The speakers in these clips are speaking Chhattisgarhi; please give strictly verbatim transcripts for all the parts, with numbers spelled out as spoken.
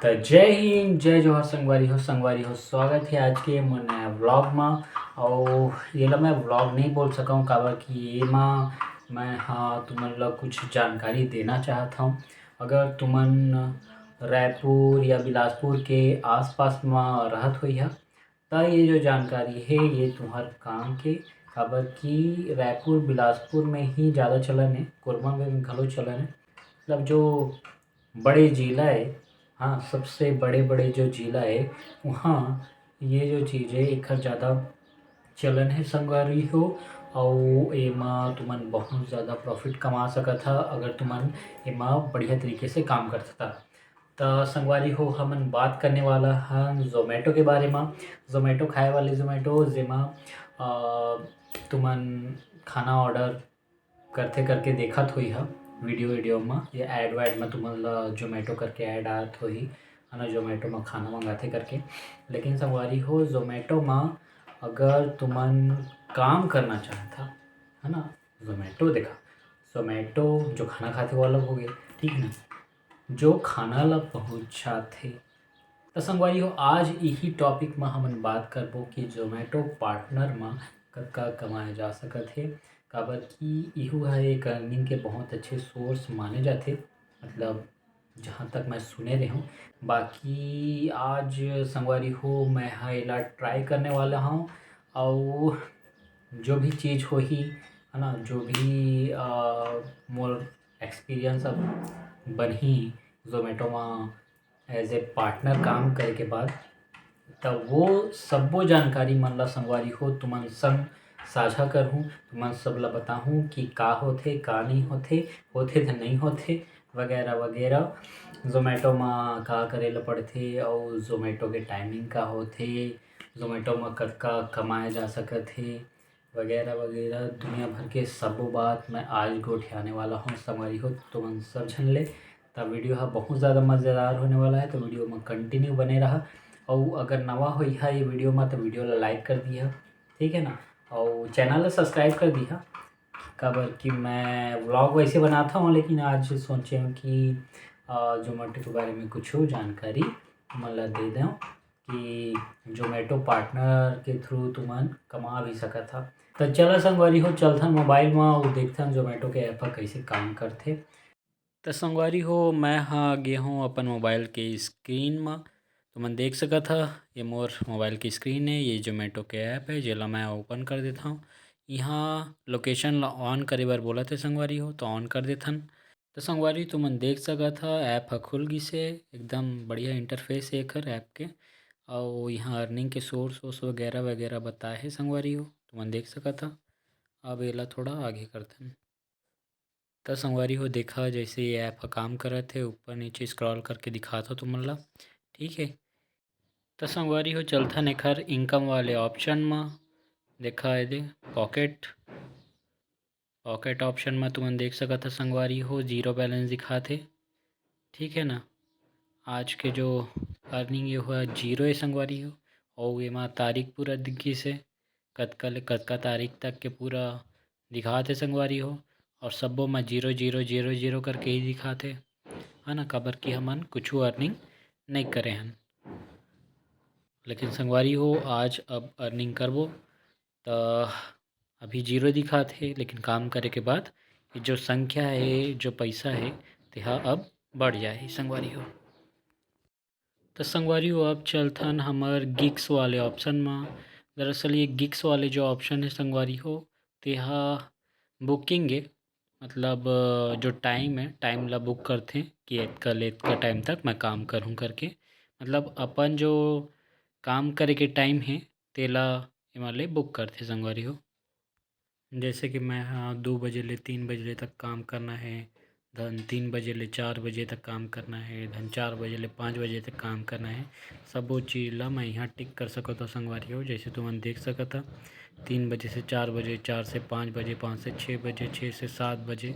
जय हिंद, जय जोहार संगवारी हो। संगवारी हो, स्वागत हे आज के मोर नया vlog मा। अउ येला मैं vlog नहीं बोल सकंव, काबर कि ये मा मैं हा तुमन ला कुछ जानकारी देना चाहत हंव। अगर तुमन रायपुर या बिलासपुर के आसपास मा रहत होइहा, त ये जो जानकारी हे, ये तुम्हर काम के, काबर कि रायपुर, बिलासपुर में ही ज़्यादा चलन हे, कोरबा में घलो चलन हे। मतलब जो बड़े जिला हे, हाँ, सबसे बड़े-बड़े जो जिला हे, वहाँ ये जो चीज़ हे, एखर ज़्यादा चलन हे संगवारी हो, अउ एमा तुमन बहुत ज़्यादा profit कमा सकत हा, अगर तुमन एमा बढ़िया तरीके से काम करथा त। त संगवारी हो, हमन बात करने वाला हन Zomato के बारे म। Zomato खाए वाले Zomato, जेमा, अ, तुमन खाना order करथे करके देखत होइहा video, video म या ad वैड म तुमन ल Zomato करके ad आत होही, है ना, Zomato म खाना मंगाथे करके। लेकिन संगवारी हो, Zomato म अगर तुमन काम करना चाहथा, है ना, Zomato देखा, Zomato जो खाना खाथे वो अलग हो गए, ठीक ना, जो खाना ला पहुँचाथे। त संगवारी हो, आज इही topic म हमन बात करबो कि Zomato partner म कतका कमाए जा सकत हे, काबर कि इहू ह एक earning के बहुत अच्छे source माने जाथे, मतलब जहाँ तक मैं सुने रहे हूँ। बाकी आज संगवारी हो, मैं ह एला try करने वाला हूँ, अउ जो भी चीज़ होही, है ना, जो भी, अ, मोर experience अब बनही Zomato म as a partner काम करे के बाद, त वो सब्बो जानकारी मन ला संगवारी हो तुमन संग साझा करहूँ, तुमन सब ला बताहूँ कि का होथे, का नहीं होथे, होथे त नहीं होथे, वगैरह वगैरह। Zomato म का करे ला पड़थे अउ Zomato के timing का होथे, Zomato म कतका कमाए जा सकत हे, वगैरह वगैरह दुनिया भर के सबो बात मैं आज गोठियाने वाला हूँ संगवारी हो तुमन सब झन ले। त video ह बहुत ज़्यादा मज़ेदार होने वाला है, तो video म continue बने रहा। अउ अगर नवा होइहा ये video म, तो video ला like कर दिहा, ठीक है ना, अउ channel ला subscribe कर दिहा, काबर कि मैं vlog वैसे बनाता हूँ, लेकिन आज सोचे हूँ कि, अ, Zomato के बारे में कुछ जानकारी तुमन ला दे दें कि Zomato partner के through तुमन कमा भी सकत हा। त चला संगवारी हो, चलथन mobile म अउ देखथन Zomato के app ह कइसे काम करथे। त संगवारी हो, मैं ह गे हूँ अपन mobile के screen म। तुमन देख सकत हा, ये मोर mobile के screen है, ये Zomato के app है, जेला मैं open कर देता हूँ। यहाँ location ला on करे बर बोलत हे संगवारी हो, तो on कर देथन। त संगवारी, तुमन देख सकत हा, app ह खुल गिस हे, एकदम बढ़िया interface है एखर app के। अउ यहाँ earning के source वोर्स वगैरह वगैरह बताए हे संगवारी हो, तुमन देख सकत हा। अब एला थोड़ा आगे करथन। त संगवारी हो, देखा जैसे ये app ह काम करत हे, ऊपर नीचे scroll करके दिखात हो तुमन ला, ठीक है। त संगवारी हो, चलथन एखर income वाले option म। देखा एदे pocket, pocket option म तुमन देख सकत ह संगवारी हो, zero balance दिखात हे, ठीक है ना। आज के जो earning ये हुआ zero है संगवारी हो, अउ एमा तारीख पूरा दिख गिस हे, कतका ले कतका तारीख तक के पूरा दिखात हे संगवारी हो, और सब्बो म zero zero zero zero करके ही दिखात हे, है ना, काबर कि हमन कुछु earning नहीं करे हन। लेकिन संगवारी हो, आज अब earning करबो, त अभी zero दिखात हे, लेकिन काम करे के बाद ये जो संख्या है, जो पैसा है, तेहा अब बढ़ जाए संगवारी हो। त संगवारी हो, अब चलथन हमर gigs वाले option म। दरअसल ये gigs वाले जो option है संगवारी हो, तेहा booking है, मतलब, अ, जो time है, time ला book करथे कि एतका ले एतका time तक मैं काम करहूँ करके, मतलब अपन जो काम करे के time है, तेला एमा ले book करथे संगवारी हो। जैसे कि मैं ह दू बजे ले तीन बजे तक काम करना है, धन तीन बजे ले चार बजे तक काम करना है, धन चार बजे ले पाँच बजे तक काम करना है, सबो चीज़ ला मैं यहाँ tick कर सकत हव संगवारी हो। जैसे तुमन देख सकत ह, तीन बजे से चार बजे, चार से पाँच बजे, पाँच से छः बजे, छः से सात बजे,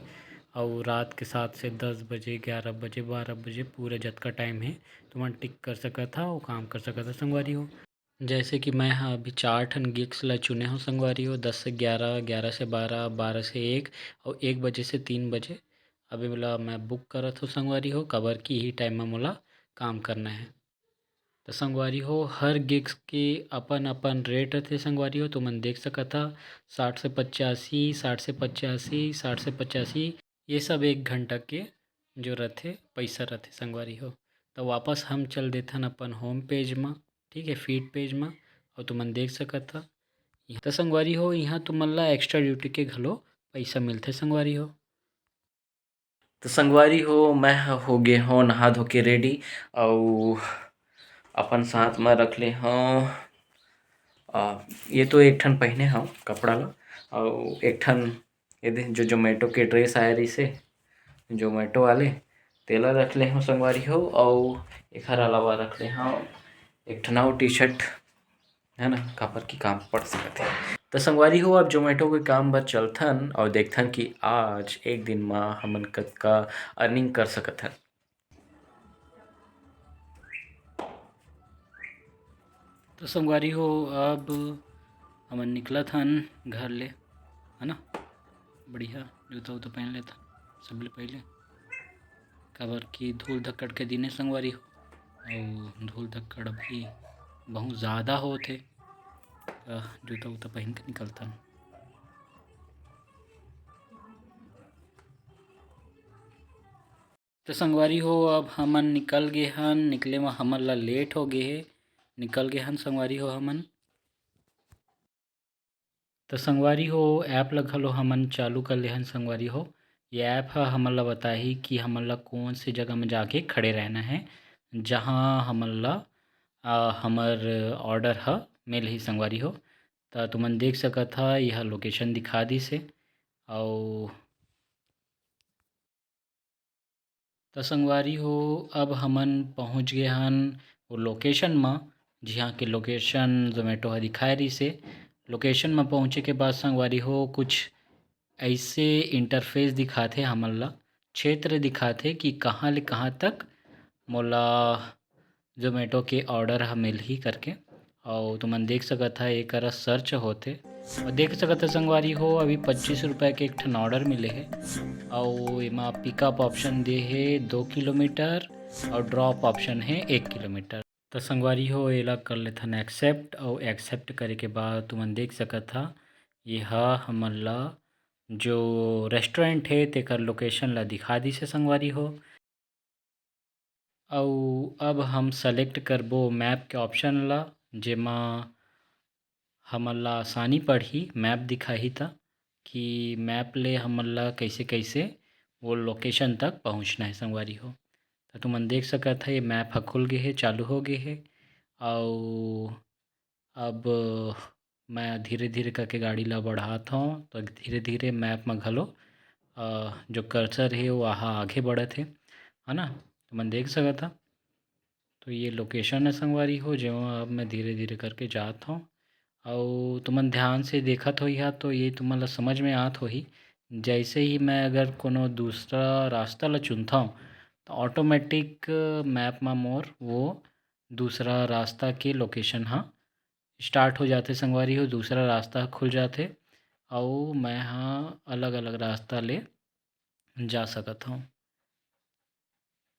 अउ रात के सात से दस बजे, ग्यारह बजे, बारह बजे, पूरा जतका time हे, तुमन tick कर सकत ह अउ काम कर सकत ह संगवारी हो। जैसे कि मैं ह अभी चार ठन gigs ला चुने हव संगवारी हो, दस से ग्यारह, ग्यारह से बारह, बारह से एक अउ एक बजे से तीन बजे। अब एला मैं book करत हव संगवारी हो, काबर कि इही time म मोला काम करना है। तो संगवारी हो, हर गिग्स के अपन अपन रेट रथे संगवारी हो। तुमन देख सकत हा, साठ से पचासी, साठ से पचासी, साठ से पचासी, ये सब एक घंटा के जो रथे, पैसा रथे संगवारी हो। तो वापस हम चल देथन अपन होम पेज म, ठीक है, फीड पेज म, और तुमन देख सकत हा। तो संगवारी हो, यहाँ तुमन ला एक्स्ट्रा ड्यूटी के घलो पैसा मिलथे संगवारी हो। तो संगवारी हो, मैं ह हो गे हों नहा धो के रेडी, अउ अपन साथ म रख ले हों, अ, ये तो एक ठन पहिने हव कपड़ा ला, अउ एक ठन ये दे जो जोमेटो के ड्रेस आए रहिसे, जोमेटो वाले, तेला रख ले हों संगवारी हो, अउ एखर अलावा रख ले हों एक ठन अउ टी शर्ट, है ना, काबर की काम पड़ सकत है। तो संगवारी हो, अब जोमेटो के काम बर चलथन और देखथन कि आज एक दिन म हमन कतका अर्निंग कर सकत हन। तो संगवारी हो, अब हमन निकलत हन घर ले, है ना। बढ़िया जूता उता पहन लेथन सबले पहले, काबर कि धूल धक्कड़ के दिन हे संगवारी हो, अउ धूल धक्कड़ अभी बहुत ज़्यादा होत हे, त जूता उता पहन के निकलथन। तो संगवारी हो, अब हमन निकल गे हन, निकले म हमन ला लेट हो गे हे, निकल गे हन संगवारी हो हमन। तो संगवारी हो, ऐप ला घलो हमन चालू कर ले हन संगवारी हो। ये ऐप ह हमन ला बताही कि हमन ला कौन से जगह में जाके खड़े रहना है, जहाँ हमन ला, अ, हमर ऑर्डर ह मिलही संगवारी हो। त तुमन देख सकत हा, यह लोकेशन दिखा दिस हे। अउ त संगवारी हो, अब हमन पहुँच गे हन वो लोकेशन म, जिहाँ के लोकेशन जोमेटो ह दिखाए रिहिस हे। लोकेशन म पहुँचे के बाद संगवारी हो, कुछ ऐसे इंटरफेस दिखाथे हमन ला, क्षेत्र दिखाथे कि कहाँ ले कहाँ तक मोला जोमेटो के ऑर्डर ह मिलही करके। अउ तुमन देख सकत हा, एकर सर्च होथे। अउ देख सकत हा संगवारी हो, अभी पच्चीस रुपये के एक ठन ऑर्डर मिले हे। अउ एमा पिकअप ऑप्शन दे हे दो किलोमीटर अउ ड्रॉप ऑप्शन हे एक किलोमीटर। त संगवारी हो, एला कर लेथन एक्सेप्ट। अउ एक्सेप्ट करे के बाद तुमन देख सकत हा, ये हा हमन ला जो रेस्टोरेंट हे, तेकर लोकेशन ला दिखा दिस हे संगवारी हो। अउ अब हम सेलेक्ट करबो मैप के ऑप्शन ला, जेमा हमन ला आसानी पड़ही, मैप दिखाही त, कि मैप ले हमन ला कइसे-कइसे वो लोकेशन तक पहुँचना हे संगवारी हो। त तुमन देख सकत ह, ये मैप ह खुल गे हे, चालू हो गे हे। अउ अब मैं धीरे-धीरे करके गाड़ी ला बढ़ात हौं, त धीरे-धीरे मैप म घलो, अ, जो कर्सर हे, वो आहा आगे बढ़त हे, है ना? तुमन देख सकत ह। तो ये लोकेशन है संगवारी हो, जेमा अब मैं धीरे-धीरे करके जात हौं। अउ तुमन ध्यान से देखत होइहा, तो ये तुमन ला समझ में आत होही। जैसे ही मैं अगर कोनो दूसरा रास्ता ला चुनथौं, तो ऑटोमेटिक मैप म मोर वो दूसरा रास्ता के लोकेशन ह स्टार्ट हो जाथे संगवारी हो, दूसरा रास्ता ह खुल जाथे, अउ मैं ह अलग-अलग रास्ता ले जा सकत हौं।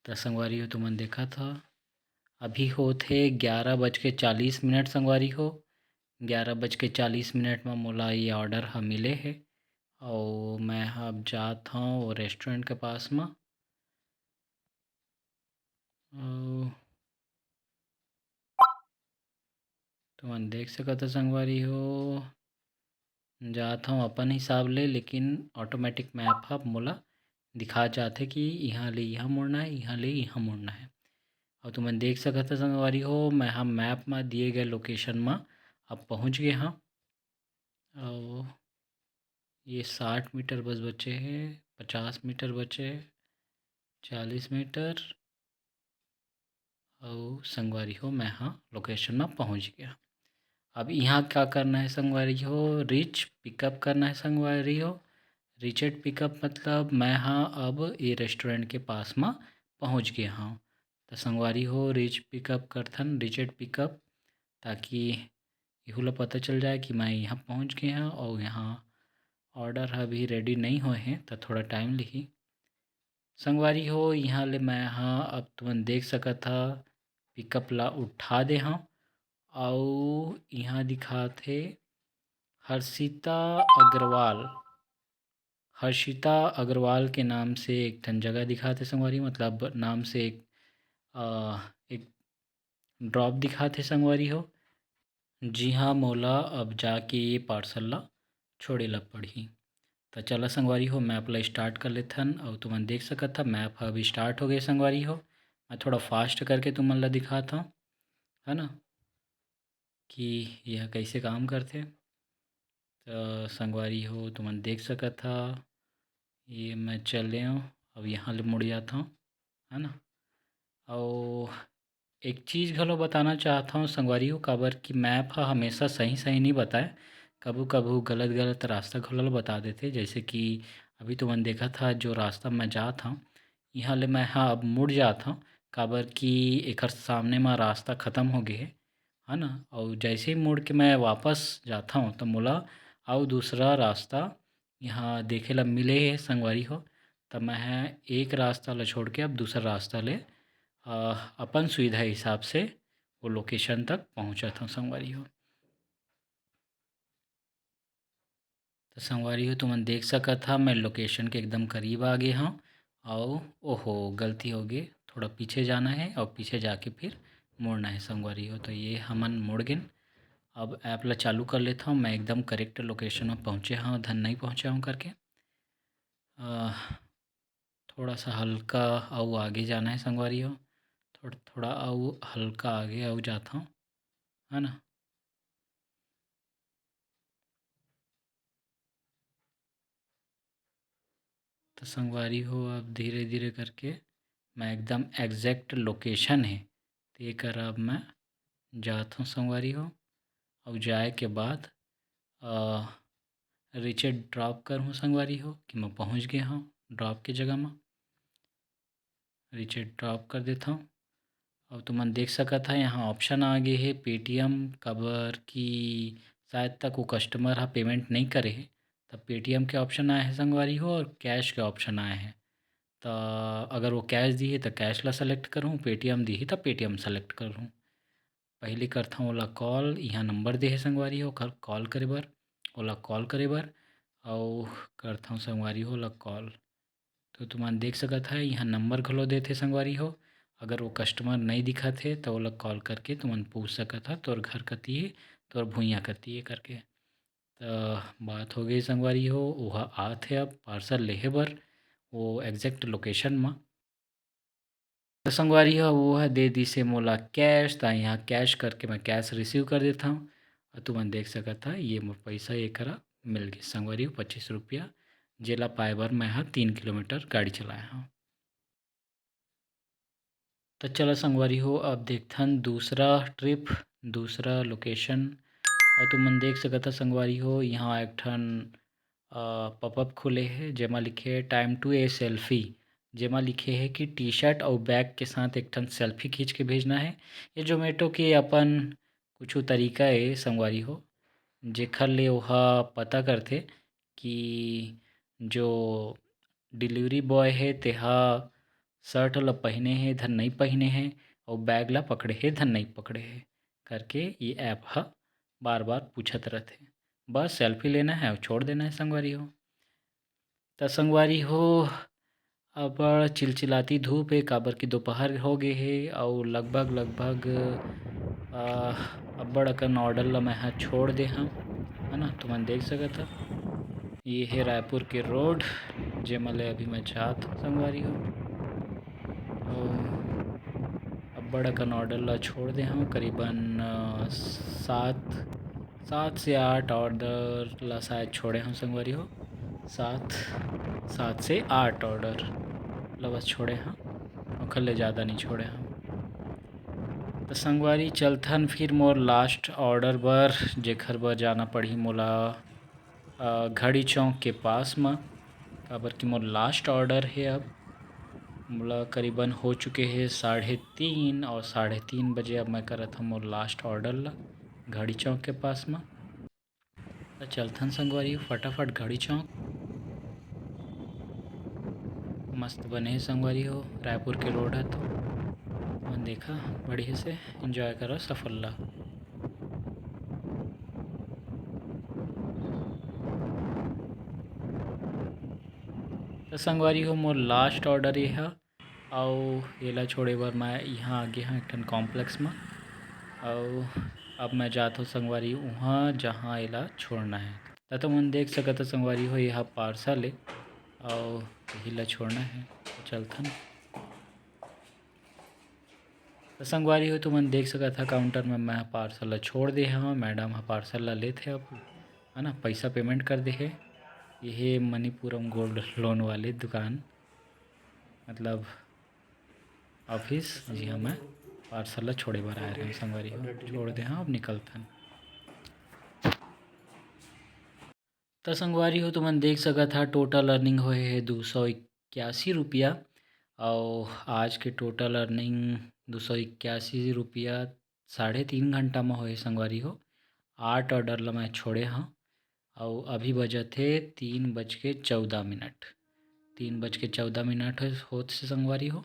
त संगवारी हो, तुमन देखत ह, अभी होत हे ग्यारह बज के चालीस मिनट संगवारी हो। ग्यारह बज के चालीस मिनट म मोला ये ऑर्डर ह मिले हे, अउ मैं ह अब जात हौं वो रेस्टोरेंट के पास म। अउ तुमन देख सकत ह संगवारी हो, जात हौं अपन हिसाब ले, लेकिन ऑटोमेटिक मैप ह मोला दिखा जाथे कि इहाँ ले इहाँ मुड़ना हे, इहाँ ले इहाँ मुड़ना हे। अउ तुमन देख सकत ह संगवारी हो, मैं ह मैप म दिए गए लोकेशन म अब पहुँच गे हौं। अउ ये साठ मीटर बस बचे हे, पचास मीटर बचे हे, चालीस मीटर। अउ संगवारी हो, मैं ह लोकेशन म पहुँच गया। अब इहाँ का करना है संगवारी हो, रीच पिकअप करना है संगवारी हो। रीच एट पिकअप मतलब मैं ह अब ये रेस्टोरेंट के पास म पहुँच गया हौं। त संगवारी हो, रीच पिकअप करथन, रीच एट पिकअप, ताकि इहू ला पता चल जाए कि मैं यहाँ पहुँच गया हौं अउ यहाँ ऑर्डर ह अभी रेडी नइ होए हे, त थोड़ा टाइम लिही। संगवारी हो, इहाँ ले मैं ह, अब तुमन देख सकत ह, पिकअप ला उठा दे हव। अउ इहाँ दिखात हे हर्षिता अग्रवाल, हर्षिता अग्रवाल के नाम से एक ठन जगह दिखात हे संगवारी, मतलब नाम से एक, अ, एक ड्रॉप दिखात हे संगवारी हो। जी हाँ, मोला अब जाके ये पार्सल ला छोड़े ला पड़ही। त चला संगवारी हो, मैप ला स्टार्ट कर लेथन। अउ तुमन देख सकत ह, मैप ह अभी स्टार्ट हो गए संगवारी हो। मैं थोड़ा फास्ट करके तुमन ला दिखात हव, है ना, कि यह कैसे काम करथे। त संगवारी हो, तुमन देख सकत ह, ये मैं चले हव, अब यहाँ ले मुड़ जात हव, है ना। अउ एक चीज़ घलो बताना चाहत हव संगवारी हो, काबर कि मैप ह हमेशा सही-सही नइ बताए, कभू-कभू गलत-गलत रास्ता घलो ल बता देथे। जैसे कि अभी तुमन देखत ह, जो रास्ता मैं जात हव, इहाँ ले मैं ह अब मुड़ जात हव, काबर कि एखर सामने म रास्ता खतम हो गे हे, है ना। अउ जैसे ही मुड़ के मैं वापस जात हव, त मोला अउ दूसरा रास्ता यहाँ देखे ला मिले हे संगवारी हो। त मैं ह एक रास्ता ला छोड़ के अब दूसरा रास्ता ले, अ, अपन सुविधा हिसाब से वो लोकेशन तक पहुँचत हव संगवारी हो। त संगवारी हो, तुमन देख सकत ह, मैं लोकेशन के एकदम करीब आ गे हव। अउ ओहो, गलती हो गे, थोड़ा पीछे जाना हे अउ पीछे जाके फिर मुड़ना हे संगवारी हो। तो ये हमन मुड़ गेन। अब ऐप ला चालू कर लेथव, मैं एकदम करेक्ट लोकेशन म पहुँचे हव, धन नइ पहुँचे हव करके। अ, थोड़ा सा हल्का अउ आगे जाना हे संगवारी हो, थोड़ा, थोड़ा अउ हल्का आगे अउ जात हव, है ना। त संगवारी हो, अब धीरे-धीरे करके मैं एकदम एग्जैक्ट लोकेशन हे, तेकर अब मैं जात हव संगवारी हो। अउ जाए के बाद, अ, रीच एट ड्रॉप करहूँ संगवारी हो कि मैं पहुँच गे हव ड्रॉप के जगह म। रीच एट ड्रॉप कर देथव। अउ तुमन देख सकत ह, यहाँ ऑप्शन आ गे हे Paytm, काबर कि शायद तक वो कस्टमर ह पेमेंट नइ करे हे, त Paytm के ऑप्शन आए हे संगवारी हो, अउ कैश के ऑप्शन आए हे। त अगर वो कैश दिही, त कैश ला सेलेक्ट करहूँ, Paytm दिही, त Paytm सेलेक्ट करहूँ। पहिली करथव ओला कॉल, इहाँ नंबर दे हे संगवारी हो, ओकर कॉल करे बर, ओला कॉल करे बर, अउ करथव संगवारी हो ओला कॉल। तो तुमन देख सकत ह, इहाँ नंबर घलो देथे संगवारी हो। अगर वो कस्टमर नइ दिखत हे, त ओला कॉल करके तुमन पूछ सकत ह, "तोर घर कति हे, तोर भुइयाँ कति हे?" करके। त बात हो गई संगवारी हो, ओहा आत हे अब पार्सल लेहे बर, वो एग्जैक्ट लोकेशन म। त संगवारी हो, वो ह दे दिस हे मोला कैश, त इहाँ कैश करके मैं कैश रिसीव कर देथव। अउ तुमन देख सकत ह, ये मोर पैसा ये करा मिल गे संगवारी हो, पच्चीस रुपया, जेला पाए बर मैं ह तीन किलोमीटर गाड़ी चलाए हव। त चला संगवारी हो, अब देखथन दूसरा ट्रिप, दूसरा लोकेशन। अउ तुमन देख सकत ह संगवारी हो, इहाँ एक ठन, अ, पॉपअप खुले हे, जेमा लिखे हे, "Time to a selfie", जेमा लिखे हे कि टी-शर्ट अउ बैग के साथ एक ठन सेल्फी खींच के भेजना हे। ये Zomato के अपन कुछु तरीका ए संगवारी हो, जेखर ले ओहा पता करथे कि जो डिलीवरी बॉय हे, तेहा शर्ट ल पहिने हे, धन नइ पहिने हे, अउ बैग ल पकड़े हे, धन नइ पकड़े हे, करके ये ऐप ह बार-बार पूछत रथे। बस सेल्फी लेना हे अउ छोड़ देना हे संगवारी हो। त संगवारी हो, अब्बड़ चिलचिलाती धूप हे, काबर कि दोपहर हो गे हे अउ लगभग, लगभग, अ, अब्बड़ अकन ऑर्डर ल मैं ह छोड़ दे हँव, है ना? तुमन देख सकत ह, ये हे रायपुर के रोड, जेमा ले अभी मैं जात हँव संगवारी हो। अउ अब्बड़ अकन ऑर्डर ल छोड़ दे हँव, करीबन, अ, सात, सात से आठ ऑर्डर ल शायद छोड़े हँव संगवारी हो। सात, सात से आठ ऑर्डर ल बस छोड़े हँव, ओखर ले ज़्यादा नइ छोड़े हँव। त संगवारी, चलथन फिर मोर लास्ट ऑर्डर बर, जेखर बर जाना पड़ही मोला, अ, घड़ी चौक के पास म, काबर कि मोर लास्ट ऑर्डर हे अब। मोला करीबन हो चुके हे साढ़े तीन, अउ साढ़े तीन बजे अब मैं करत हँव मोर लास्ट ऑर्डर ल घड़ी चौक के पास म। त चलथन संगवारी, फटाफट घड़ी चौक। मस्त बने हे संगवारी हो, रायपुर के रोड ह तो। तुमन देखा, बढ़िया से एंजॉय करा सफर ला। त संगवारी हो, मोर लास्ट ऑर्डर ये ह, अउ एला छोड़े बर मैं इहाँ आगे हँव एक ठन कॉम्प्लेक्स म, अउ अब मैं जात हँव संगवारी उहाँ, जहाँ एला छोड़ना हे। त तुमन देख सकत हव संगवारी हो, ये ह पार्सल ए, अउ इही ला छोड़ना हे। त चलथन। त संगवारी हो, तुमन देख सकत हव, काउंटर म मैं ह पार्सल ला छोड़ दे हँव, मैडम ह पार्सल ला लेथे अब, है ना, पइसा पेमेंट कर दे हे। ये हे मणिपुरम गोल्ड लोन वाले दुकान, मतलब ऑफिस, जिहाँ मैं पार्सल ला छोड़े बर आए रहेंव संगवारी हो। छोड़ दे हँव, अब निकलथन। त संगवारी हो, तुमन देख सकत हव, टोटल अर्निंग होए हे दू सौ इक्यासी रुपया, अउ आज के टोटल अर्निंग दू सौ इक्यासी रुपया साढ़े तीन घंटा म होए हे संगवारी हो। आठ ऑर्डर ला मैं छोड़े हँव, अउ अभी बजत हे तीन बज के चौदह मिनट, तीन बज के चौदह मिनट हो-, होत से संगवारी हो,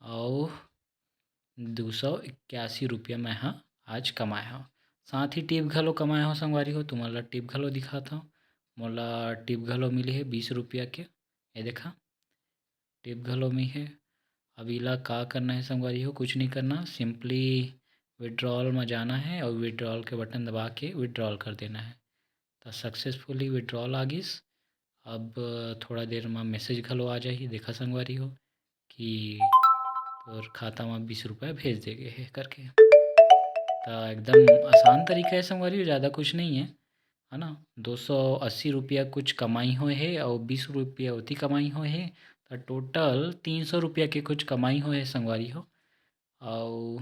अउ दू सौ इक्यासी रुपया मैं ह आज कमाए हँव। साथ ही टिप घलो कमाए हँव संगवारी हो, तुमन ला टिप घलो दिखात हँव। मोला टिप घलो मिले हे बीस रुपया के, ये देखा, टिप घलो मिले हे। अब इला का करना हे संगवारी हो, कुछ नहीं करना, simply withdrawal म जाना हे अउ withdrawal के बटन दबा के withdrawal कर देना हे। त successfully withdrawal आ गिस। अब थोड़ा देर म message घलो आ जाही, देखा संगवारी हो, कि तोर खाता म बीस रुपया भेज दे गे हे करके। त एकदम आसान तरीका हे संगवारी हो, ज़्यादा कुछ नहीं हे, है ना। दो सौ अस्सी रुपया कुछ कमाई होए हे अउ बीस रुपया ओती कमाई होए हे, त टोटल तीन सौ रुपया के कुछ कमाई होए हे संगवारी हो। अउ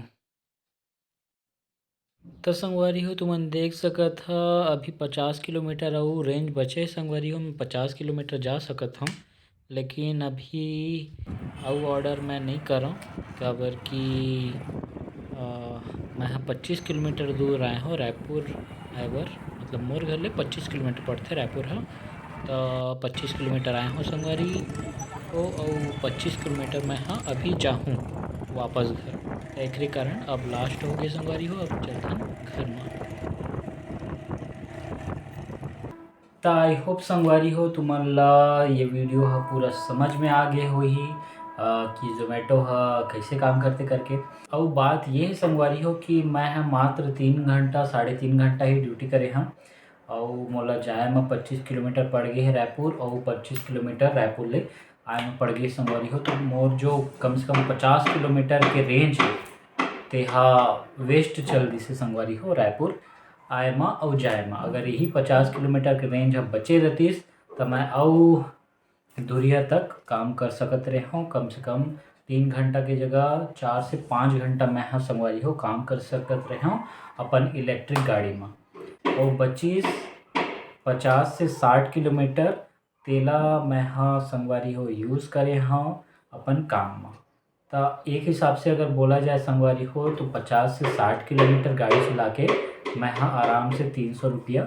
त संगवारी हो, तुमन देख सकत हव, अभी पचास किलोमीटर अउ रेंज बचे हे संगवारी हो, मैं पचास किलोमीटर जा सकत हँव, लेकिन अभी अउ ऑर्डर मैं नइ करँव, काबर कि, अ, मैं ह पच्चीस किलोमीटर दूर आए हँव रायपुर आए बर, मतलब मोर घर ले पच्चीस किलोमीटर पड़थे रायपुर ह, त पच्चीस किलोमीटर आए हँव संगवारी हो, अउ पच्चीस किलोमीटर मैं ह अभी जाहूँ वापस घर। त एकरे कारण अब लास्ट हो गे संगवारी हो, अब चलथन घर म। त I hope संगवारी हो, तुमन ला ये वीडियो ह पूरा समझ में आ गे होही, अ, कि Zomato ह कइसे काम करथे करके। अउ बात ये हे संगवारी हो कि मैं ह मात्र तीन घंटा, साढ़े तीन घंटा ही ड्यूटी करे हँव, अउ मोला जाए म पच्चीस किलोमीटर पड़ गे हे रायपुर, अउ पच्चीस किलोमीटर रायपुर ले आए म पड़ गे संगवारी हो। तो मोर जो कम से कम पचास किलोमीटर के रेंज हे, तेहा वेस्ट चल दिसे संगवारी हो, रायपुर आए म अउ जाए म। अगर यही पचास किलोमीटर के रेंज ह बचे रहतिस, त मैं अउ दुरिहा तक काम कर सकत रेहेंव। कम से कम तीन घंटा के जगह चार से पाँच घंटा मैं ह संगवारी हो काम कर सकत रेहेंव अपन इलेक्ट्रिक गाड़ी म। अउ बचिस पचास से साठ किलोमीटर, तेला मैं ह संगवारी हो यूज़ करे हँव अपन काम म। त एक हिसाब से अगर बोला जाए संगवारी हो, तो पचास से साठ किलोमीटर गाड़ी चला के मैं ह आराम से तीन सौ रुपया,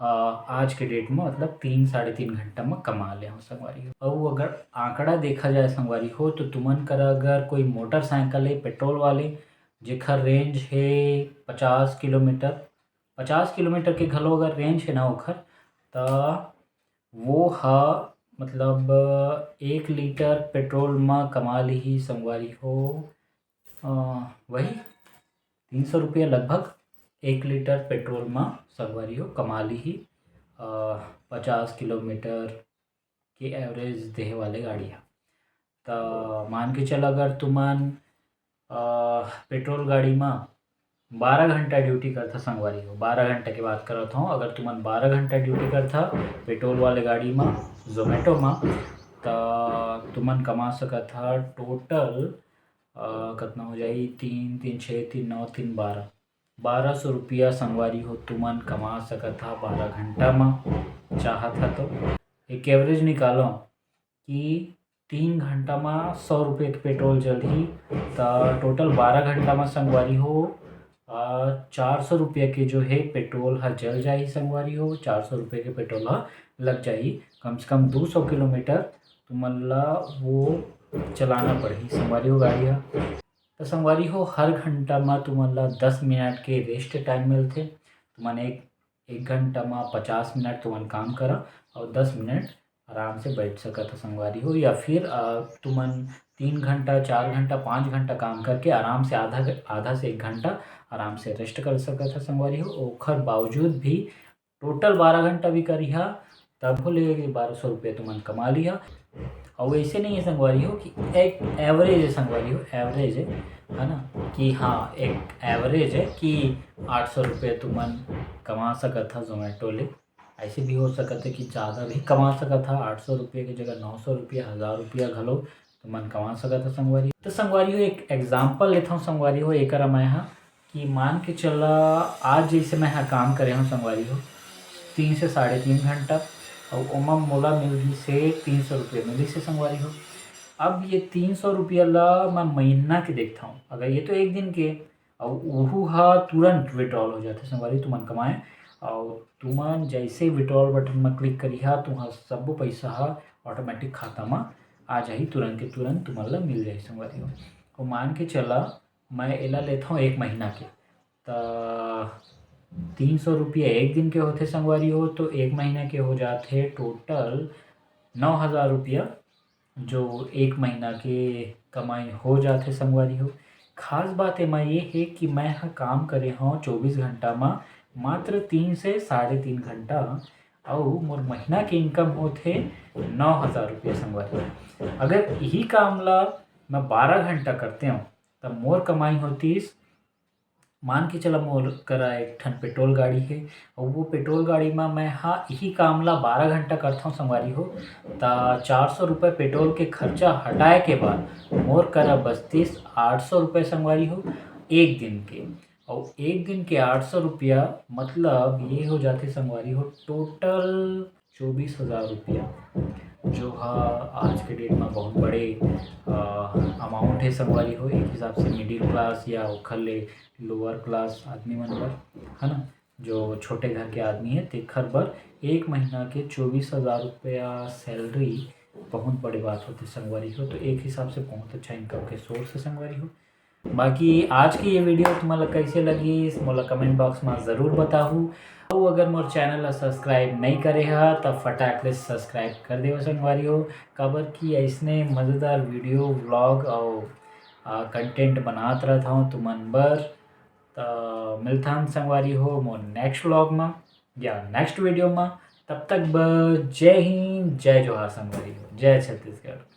अ, आज के डेट म, मतलब तीन, साढ़े तीन घंटा म कमा ले हँव संगवारी हो। अउ अगर आंकड़ा देखा जाए संगवारी हो, तो तुमन करा अगर कोई मोटरसाइकिल हे पेट्रोल वाले, जेखर रेंज हे पचास किलोमीटर, पचास किलोमीटर के घलो अगर रेंज हे ना ओखर, त वो ह मतलब एक लीटर पेट्रोल म कमा लिही संगवारी हो, अ, वही तीन सौ रुपया लगभग एक लीटर पेट्रोल म संगवारी हो कमा लिही, अ, पचास किलोमीटर के एवरेज देहे वाले गाड़ी ह। त मान के चल, अगर तुमन, अ, पेट्रोल गाड़ी म बारह घंटा ड्यूटी करथा संगवारी हो, बारह घंटा के बात करत हँव, अगर तुमन बारह घंटा ड्यूटी करथा पेट्रोल वाले गाड़ी म, Zomato म, त तुमन कमा सकत हा टोटल, अ, कतना हो जाही, तीन, तीन छः, तीन नौ, तीन बारह, बारह सौ रुपया संगवारी हो तुमन कमा सकत हा बारह घंटा म, चाहत हा तो। एक एवरेज निकालो कि तीन घंटा म सौ रुपये के पेट्रोल जलही, त टोटल बारह घंटा म संगवारी हो, अ, चार सौ रुपये के जो हे पेट्रोल ह जल जाही संगवारी हो, चार सौ रुपये के पेट्रोल ह लग जाही। कम से कम दू सौ किलोमीटर तुमन ला वो चलाना पड़ही संगवारी हो गाड़ी ह। तो संगवारी हो, हर घंटा म तुमन ला दस मिनट के रेस्ट टाइम मिलथे। तुमन एक एक घंटा म पचास मिनट तुमन काम करा और दस मिनट आराम से बैठ सकत ह संगवारी हो, या फिर अ, तुमन तीन घंटा, चार घंटा, पाँच घंटा काम करके आराम से आधा घ- आधा से एक घंटा आराम से रेस्ट कर सकत ह संगवारी हो। ओखर बावजूद भी टोटल बारह घंटा भी करिहा, तभो ले बारह सौ रुपया तुमन कमा लिहा। और ऐसे नहीं है संगवारी हो कि एक एवरेज है संगवारी हो, एवरेज है, है ना, कि हाँ, एक एवरेज है कि आठ सौ रुपये तुमन कमा सकत हा जोमेटो ले। ऐसे भी हो सकत है कि ज़्यादा भी कमा सकत हा, आठ सौ रुपये की जगह नौ सौ रुपया, हज़ार रुपया घलो तुमन कमा सकत हा संगवारी। तो संगवारी हो, एक एग्जाम्पल लेता हूँ संगवारी हो, एक मैं हा कि मान के चला, आज जैसे मैं हा काम करे हूँ संगवारी हो, तीन से साढ़े तीन घंटा, और ओमा मोला मिल गई से तीन सौ रुपये मिली से संगवारी हो। अब ये तीन सौ रुपया ला मैं महीना के देखता हूँ, अगर ये तो एक दिन के, और उहू हा तुरंत विड्रॉल हो जाते संगवारी, तुमन कमाए और तुमन जैसे विड्रॉल बटन में क्लिक करिहा, तुहार सब्बो पैसा हा ऑटोमेटिक खाता में आ जाही, तुरंत के तुरंत तुमन ला मिल जाही संगवारी हो। और मान के चला, मैं एला लेता हूँ एक महीना के, त तीन सौ रुपया एक दिन के होथे संगवारी हो, तो एक महीना के हो जाथे टोटल नौ हज़ार रुपया, जो एक महीना के कमाई हो जाथे संगवारी हो। खास बात एमा ये हे कि मैं ह काम करे हव चौबीस घंटा म मात्र तीन से साढ़े तीन घंटा, अउ मोर महीना के इनकम होथे नौ हज़ार रुपया संगवारी हो। अगर यही काम ला मैं बारह घंटा करते हव, त मोर कमाई होतीस, मान के चला मोर करा एक ठन पेट्रोल गाड़ी हे, अउ वो पेट्रोल गाड़ी म मैं हा इही काम ला बारह घंटा करथव संगवारी हो, त चार सौ रुपये पेट्रोल के खर्चा हटाए के बाद मोर करा बचतीस आठ सौ रुपये संगवारी हो एक दिन के। अउ एक दिन के आठ सौ रुपया मतलब ये हो जाथे संगवारी हो टोटल चौबीस हज़ार रुपया, जो हा आज के डेट में बहुत बड़े अमाउंट है संगवारी हो। एक हिसाब से मिडिल क्लास या ओखर ले लोअर क्लास आदमी मन बर, है ना, जो छोटे घर के आदमी है, तेखर बर एक महीना के चौबीस हज़ार रुपया सैलरी बहुत बड़ी बात होती संगवारी हो। तो एक हिसाब से बहुत अच्छा इनकम के सोर्स है संगवारी हो। बाकी आज की ये वीडियो तुम्हारा कैसे लगी, मोला कमेंट बॉक्स में ज़रूर बताहू। अउ अगर मोर चैनल ला सब्सक्राइब नहीं करे हा, तब फटाक ले सब्सक्राइब कर देवा संगवारी हो, काबर कि ऐसने मज़ेदार वीडियो, व्लॉग और कंटेंट बनात रहता हूँ तुमन बर। तो मिलता हम संगवारी हो मोर नेक्स्ट व्लॉग में या नेक्स्ट वीडियो में। तब तक बर जय हिंद, जय जोहार संगवारी हो, जय छत्तीसगढ़।